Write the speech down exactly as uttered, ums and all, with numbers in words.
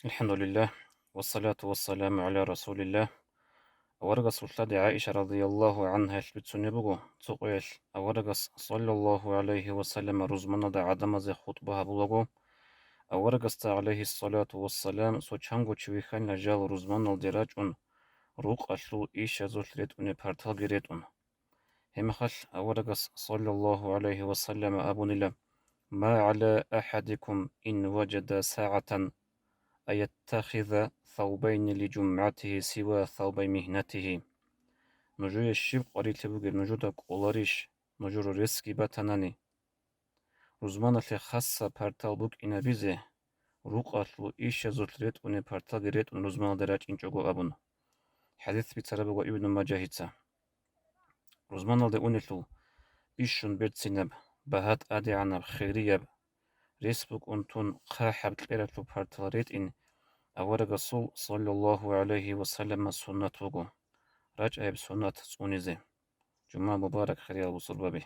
АлхӀамдулиллагь, вассалату вассаламу гӀала расулиллагь. Аварагасул лъади ГӀаиша радияллагьу гӀангьаялъ бицунеб буго, цо къоялъ аварагас, саллаллагьу гӀалайгьи ва саллам, рузманалда гӀадамазе хутӀба гьабулаго, аварагасда, гӀалайгьиссалату вассалам, цо чанго чи вихьанила жал рузманалде рачӀун, рукъалъул ишазулъ ретӀунеб парталги ретӀун. Гьеб мехалъ аварагас, саллаллагьу гӀалайгьи ва саллам, абунила: «Ма гӀала ахӀадикум ин важада сагӀатан ан яттахиза савбайни ли жумгӀатигьи сива савбай мигьнатигьи». Нужее щиб къварилъи бугеб нужуда кӀоларищ, нужер ресги батанани? Рузманалъе хасса партал букӀинабизе, рукъалъул ишазулъ ретӀунеб парталги ретӀун рузманалде рачӀинчӀого абун. ХӀадис бицараб буго Ибну Мажагьица. Рузманалде унелъул бищун берцинаб, багьа тӀадегӀанаб, хирияб, рес букӀун тун хъахӀаб кьералъул партал ретӀин аварагасул, саллаллагьу гӀалайгьи ва саллама, суннат буго, рачӀаяб суннат цӀунизе. Жума мубарак, хириял бусурбаби!